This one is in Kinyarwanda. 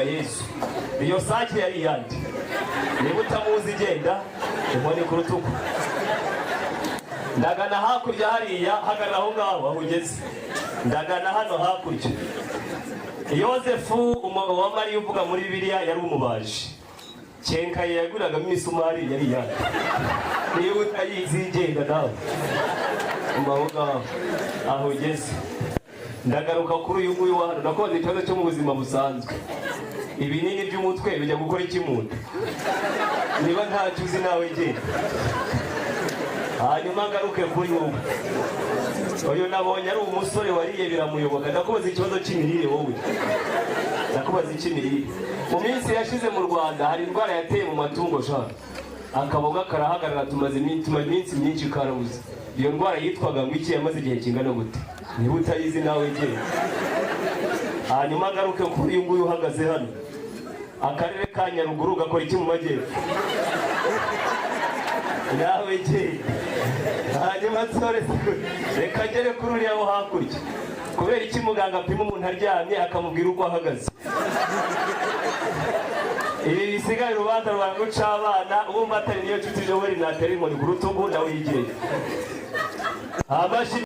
Yesu, iyo sake yari iyande? Niba utamuzi, genda, inkoni ku rutugu. Ndagana hakurya hariya, hagarara aho ngaho aho ugeze. Ndagana hano hakurya. Yozefu, umugabo wa Mariya uvuga muri Bibiliya, yari umubaji. Kenkaye yaguragamo imisumari yari iyande? Niba utayizi, genda nawe aho ngaho aho ugeze. Ndagaruka kuri uyu nguyu wa hano. Nakoze ikibazo cyo mu buzima busanzwe: ibinini by'umutwe bijya gukora iki mu nda? Niba ntacyo uzi, nawe genda. Hanyuma ngaruke kuri wowe. Uyu nabonye ari umusore wariye biramuyoboka. Ndakubaza ikibazo cy'imirire wowe, ndakubaza icy'imirire. Mu minsi yashize mu Rwanda hari indwara yateye mu matungo sha, akaboga karahagarara. Tumaze iminsi myinshi karabuze. Iyo ndwara yitwaga ngo iki? Yamaze igihe kingana gute? Niba utayizi, nawe genda. Hanyuma ngaruke kuri uyu nguyu uhagaze hano. Akarere ka Nyaruguru gakora iki mu majyepfo? Nawe genda. Hanyuma nsore, reka ngere kuri uriya wo hakurya. Kubera iki muganga apima umuntu aryamye akamubwira uko ahagaze? Ibi bisigaye urubanza rwa guca abana. Uwumva atari niyo nshuti Joel, natera inkoni ku rutugu, nawe yigenge. Amashyi.